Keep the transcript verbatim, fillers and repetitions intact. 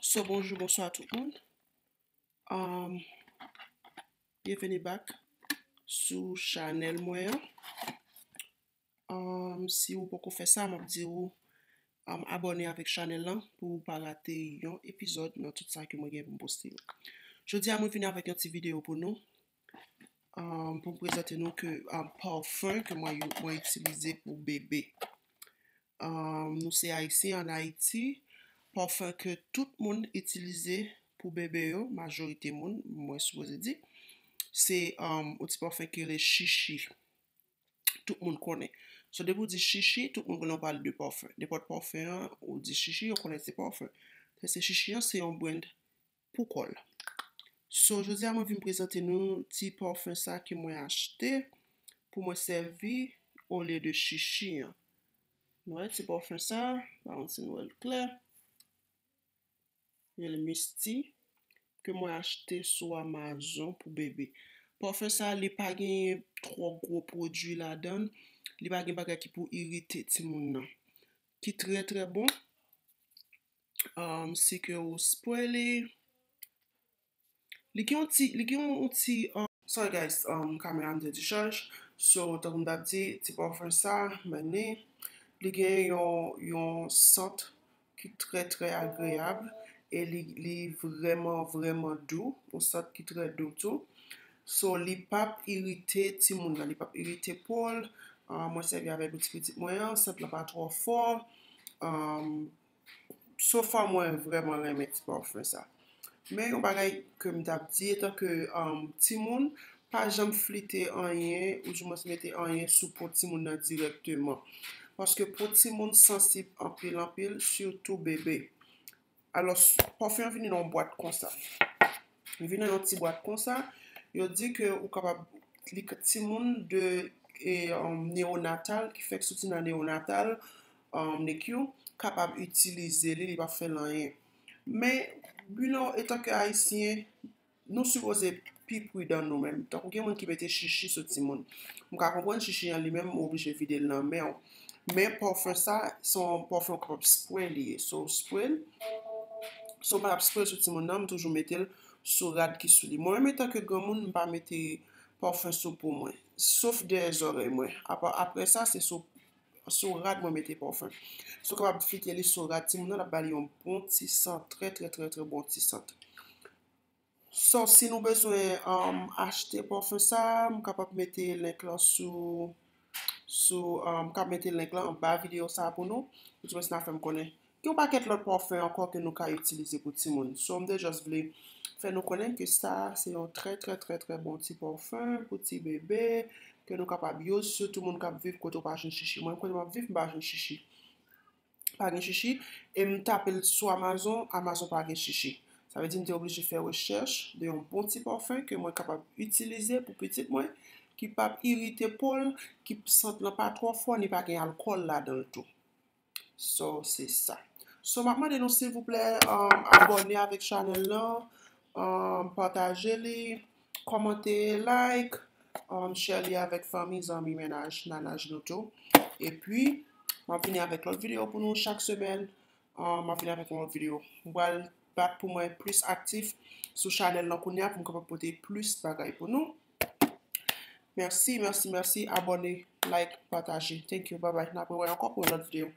So, bonjou, bonswa tout moun. Um, byenveni back sou chanèl mwen an. Um, si ou poko fè sa, m ap di ou um, abòne avèk chanèl lan pou ou pa rate yon epizòd nan tout sa ke mwen gen pou m poste yo. Jodi a, mwen vini avèk yon ti videyo pou nou. Um, pou m prezante nou ke um, pafen ke mwen, mwen itilize pou bebe. Um, nou se Ayisyen ann Ayiti. Pafen ke tout moun itilize pou bebe yo, majorite moun, mwen sipoze di, se um, yon ti pafen ki rele chichi. Tout moun konnen. So, depi w di chichi, tout moun konnen w pale de pafen. Nenpòt pafen an, ou di chichi, yo konnen se pafen. Se chichi an, se yon brand pou kò l. So, jodi a, mwen vin prezante nou ti pafen sa ke mwen achte pou mwen sèvi olye de chichi an. Nou wè ti pafen sa, pa konn si nou wè l klè. Rele Misty, ke mwen achte sou Amazon pou bebe. Pafen sa, li pa gen twò gwo pwodui ladan l. Li pa gen bagay ki pou irite timoun nan. Ki trè, trè bon. Um, si ke ou spray li, li gen yon ti, li gen yon ti, um, sorry guys, um, kamera m te dichaj. So, tankou m t ap di, ti pafen sa, men li, li gen yon, yon sant ki trè, trè agreyab e li, li vrèman, vrèman dou, yon sant ki trè dou tou. So, li p ap irite timoun nan, li p ap irite po l. Ah, mwen sèvi avèk pou ti pitit mwen an, sant lan pa twò fò. Um, so far, mwen vrèman renmen ti pafen sa. Men yon bagay ke m t ap di, etan ke um, timoun, pa janm flite anyen, oudimwens mete anyen sou po timoun nan dirèkteman. Paske po timoun sansib anpil, anpil, sitou bebe. Alò, pafen an vini nan yon bwat konsa. Li vini nan yon ti bwat konsa. Yo di ke ou kapab, li, timoun de e, um, neonatal, ki fèk soti nan neonatal, um, nicu, kapab itilize li, li p ap fè l anyen. Men, you know, etan ke Ayisyen, nou sipoze pi pridan nou menm. Tankou gen moun ki mete chichi sou timoun. M ka konprann chichi an li menm, ou oblije vide l nan men w. Men pafen sa, se yon pafen ou kapab spray li ye. So, spray l. So, m pa t ap spray l sou timoun nan, m toujou mete l sou rad ki sou li. Mwen menm, etan ke granmoun, m pa mete pafen sou po mwen. Sof dèyè zòrèy mwen. Apa, apre sa, se sou, sou rad mwen mete pafen. Si w kapab flite li sou rad timoun nan, l ap ba li yon bon ti sant, trè, trè, trè, trè bon ti sant. So, si nou bezwen um, achte pafen sa, m kapab mete link lan sou, sou, um, m kapab mete link lan anba videyo sa pou nou. Ou di mwen si n a fè m konnen. Gen yon pakèt lòt pafen ankò ke nou ka itilize pou timoun. So, m te just vle fè nou konnen ke sa, se yon trè, trè, trè, trè bon ti pafen pou ti bebe, ke nou kapab use, sitou moun k ap viv kote w pa jwenn chichi. Mwen, kote m ap viv, m pa jwenn chichi. Pa gen chichi, e m tape l sou Amazon, Amazon pa gen chichi. Sa vle di m te oblije fè rechèch de yon bon ti pafen ke mwen kapab itilize pou pitit mwen, ki p ap irite po l, ki sant lan pa twò fò, ni pa gen alkòl ladan l tou. So, se sa. So, m ap mande nou, silvouplè, um, abòne avèk chanèl lan, um, pataje li, kòmante, like, um, share li avèk fanmi, zanmi, mennaj, nanaj nou tou. Epi, m ap vini avèk lòt videyo pou nou chak semèn. Um, m ap vini avèk yon lòt videyo. M pral bat pou mwen plis aktif sou chanèl lan kounye a pou m kapab pote plis bagay pou nou. Mèsi, mèsi, mèsi. Abòne, like, pataje. Thank you. Bye bye. N ap rewè ankò pou yon lòt videyo.